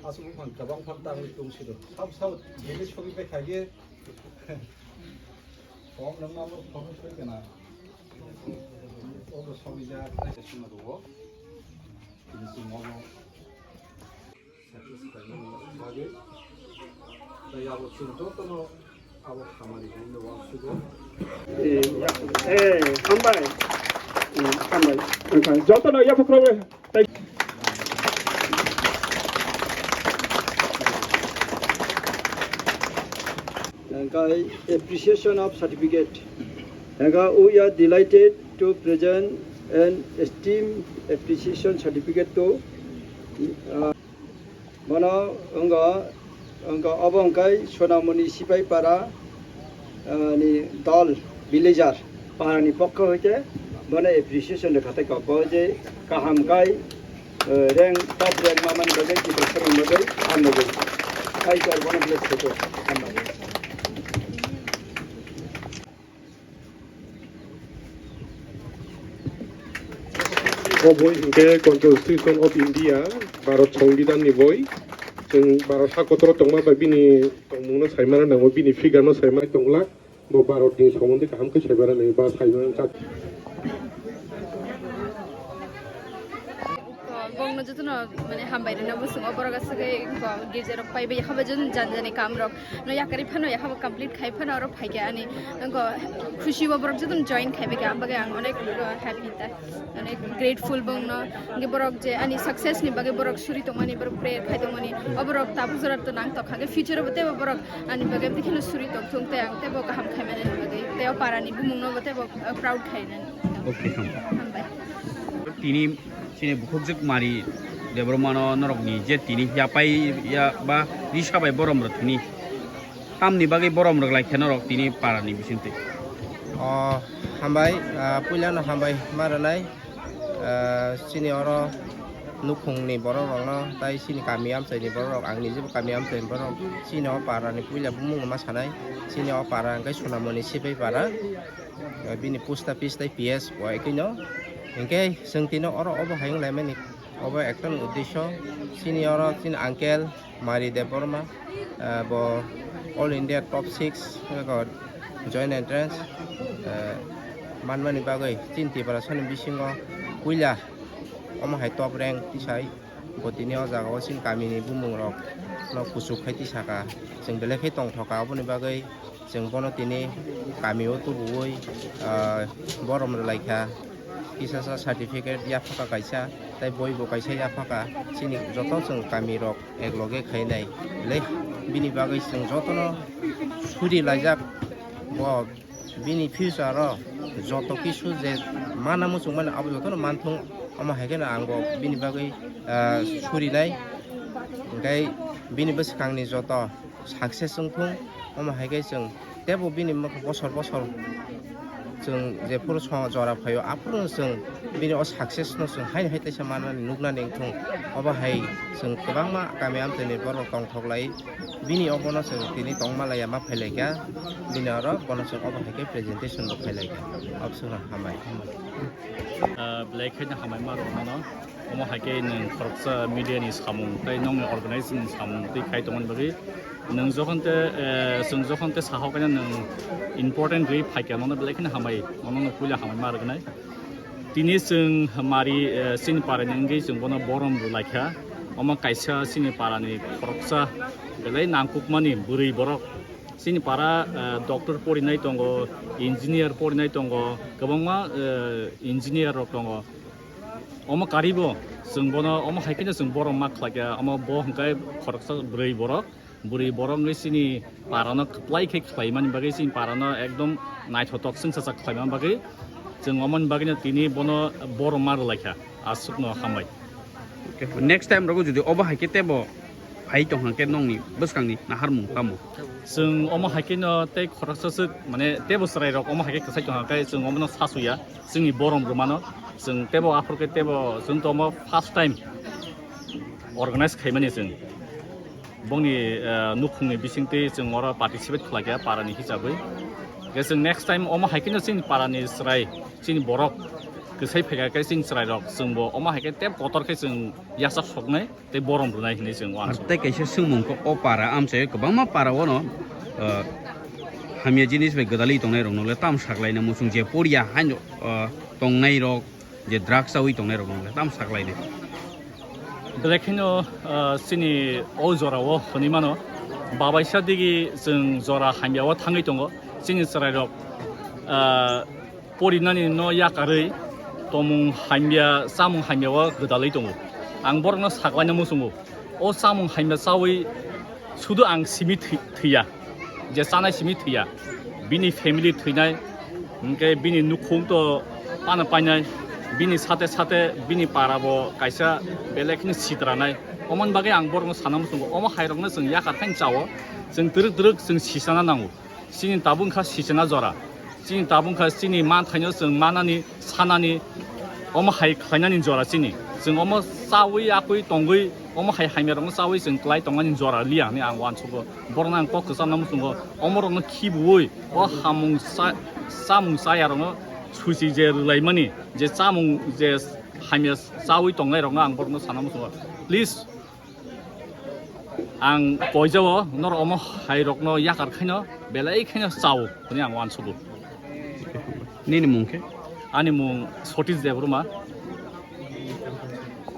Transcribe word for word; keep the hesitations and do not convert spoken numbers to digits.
Aswk buphang kwbang phang tangwi tong siro. Sab sab bini sogwi bai khaye. Kok nang ma phone soi kana. Obo sogwi ja khlai se sima do. Bini simo no. Satisfy bagwi. Tei abo chwng jotono abo hamari hwnwi uansukgo. Eh, eh, hambai. Eh, hambai. Jotono yaphukrogwi. Hingke appreciation of certificate. Hingke we are delighted to present an esteem appreciation certificate to, uh, Bono wngkha, wngkha obo wngkha Sonamoni Sipaipara, ah, ni dol villager para ni pokho hoite bono appreciation rwkha tei kok bo je kaham kai, eh, rank, top rank ma mani bagwi Tiprasani bagwi ang bagwi. Hai kor bono bless khaito. Hambai. O boi hwnkhe Constitution of India, Bharat Songbidan ni boi. Chwng Bharat ha kotor o tongma bai bini tongmung no saimano nango, bini figure no saimai tongla. Bo Bharat ni somondi kaham khe saimano nango, ba saimano cha. Bongno jotono mane hambai rwna bwswk o borok aswk girja rok pai bai haba jotono jani jani kam rok no yakarwi phano ya haba complete khai phano oro phaikha ani. Wngkha khusi o borok jotono join khai bai kha, ang bagwi ang onek, uh, happy ta, onek grateful bongno. Hingke borok je ani success ni bagwi borok suri tongmani, borok prayer khai tongmani, o borok tabuk jora to nang tokha, hingke future o bo teibo borok ani bagwi bikheno suri tongthung, tei ang teibo kaham khaimani bagwi, tei o para ni bumung no bo teibo, uh, proud khainani. Okay, ham. Hambai. Tini Chini bukhukjwk Mari Debbarmano norokni je tini yapai ya ba risa bai borom rwthwini. Tamni bagwi borom rwglai khe norok tini parani bisingtwi? O, hambai, ah, puilano hambai ma rwnai, ah, chini oro nukhungni borok rokno, tai chini kami amchaini borok rok, ang nijebo kami amchaini borok, chini o parani puila bumung ma sanai, chini o para hwnkhe Sonamoni Sipai para. Bini post office tei P S bo ekino. Hinkhe chwng tino oro obo hai wng laimani, obo ekta ni uddesyo. Chini oro chini uncle Mari Debbarma, ah, bo All India top six joint entrance, ah, manmani bagwi chini Tiprasani bisingo puila omo hai top rank tisai. Bo tini o jaga o chini kami ni bumung rok no kuchuk khai tisaka, chwng belai khe tongthoka, oboni bagwi chwng bono tini kami o tubuwi, ah, borom rwlai kha. Kisa sa certificate yaphaka kaisa, tei boi bo kaisa yaphaka. Chini joto chwng kami rok ek loge khainai le, bini bagwi chwng jotono suri laijak. Bo bini future o joto kisu je mana muchung mani abo jotono manthung, omo hai kheno ang bo bini bagwi, ah, surinai. Hingkhai bini bwskangni joto success wngthung, omo hai khe chwng teibo bini bosor bosor chwng jephuru jora phaio, aphuru chwng bini o success no chwng haino hai teisa manmani nuknani wngthung. Obo hai chwng kwbangma kami amchaini borok tongthok lai. Bini obono chwng tini tongma laiya ma phailaikha, bini oro bono chwng obo hai khe presentation bo phailaikha. Abswkno hambai. Ah, belai khaino hambai ma rwmano. Omo hai khe nwng khoroksa media ni samung tei nokni organization ni samung tei khai tongmani bagwi nwng jokhon te, eh, chwng jokhon te saha khe nwng important rwi phaikha, nono belai kheno hambai, nono puila hambai ma rwgnai. Tini chwng Mari, eh, chini parani wngwi chwng bono borom rwlaikha. Omo kaisa chini parani khoroksa belai nangkukmani bwrwi borok. Chini para, eh, doctor porinai tongo, engineer porinai tongo, kwbangma, eh, engineer rok tongo. Omo karibo chwng bono, omo hai kheno chwng borom ma khlai kha, omo bo hwnkhe khoroksa bwrwi borok, bwrwi borok wngwi chini parano kwplai khe khlaimani bagwi, chini parano ekdom naithotok chwngsacha khlaimani bagwi chwng omoni bagwino tini bono borom ma rwlai kha. Aswkno hambai. Okay, next time rogo jodi obo hai khe tebo phai tong hang khe nongni bwskangni naharmung tamo? Chwng omo hai kheno tei khoroksa swk, mane, tebo chwrairok omo hai khe kwsai tong hang khe chwng omono sasuya, chwngni borom rwmano. Chwng tebo aphuru khe tebo chwng to omo first time organize khaimani chwng. Bongni, eh, nukhungni bisingtwi chwng oro participate khlai kha parani hisabwi. Hwnkhe chwng next time omo hai kheno chini parani chwrai, chini borok kwsai phai kha khe chini chwrairok chwngbo omo hai khe tei kotor khe chwng yachak soknai tei borom rwnai hinwi chwng uansukha. Tei kaisa swngmung khe o para amchai kwbangma para ono, eh, hamya jinis bai gwdalwi tongnai rokno le tam saklaina muchung je poriya haino, eh, tongnai rok je drugs chawi tongnai rokno le tam saklainai. Belai kheno, ah, chini o jorao hwnwi mano, babaisa digi chwng jora hamyao thangwi tongo. Chini chwrairok, ah, porinani no yakarwi tongmung hamya, chamung hamyao gwdalwi tongo. Ang borokno saklaina muchungo. O chamung hamya chawi sudu ang simi thwi-, thwiya, je chanai simi thwiya, bini family thwinai, hwnkhe bini nukhung to pana painai, bini sate sate bini para bo kaisa belai kheno sitranai. Omoni bagwi ang borokno sana muchungo, omo hairokno chwng yakar khaino chao, chwng twrwk twrwk chwng sichana nango. Chini tabuk wngkha sichana jora. Chini tabuk wngkha chini manthaino chwng manani, sanani, omo hai khlainani jora chini. Chwng omo chawi yakwi tongwi, omo hai hamyarokno chawi chwng klai tongnani jora liya hinwi ang uansugo. Borokno ang kok kwcharna muchungo. Omorokno khibiui o hamung cha-, chamung chayarokno suchi je rwlaimani, je chamung je hamya chawi tongnairokno ang borokno sana muchungo. Please, ang poijao norok omo hairokno yakar khaino belai khaino chao hwnwi ang uansugo. Nini mung khe? Ani mung Sotish Debbarma.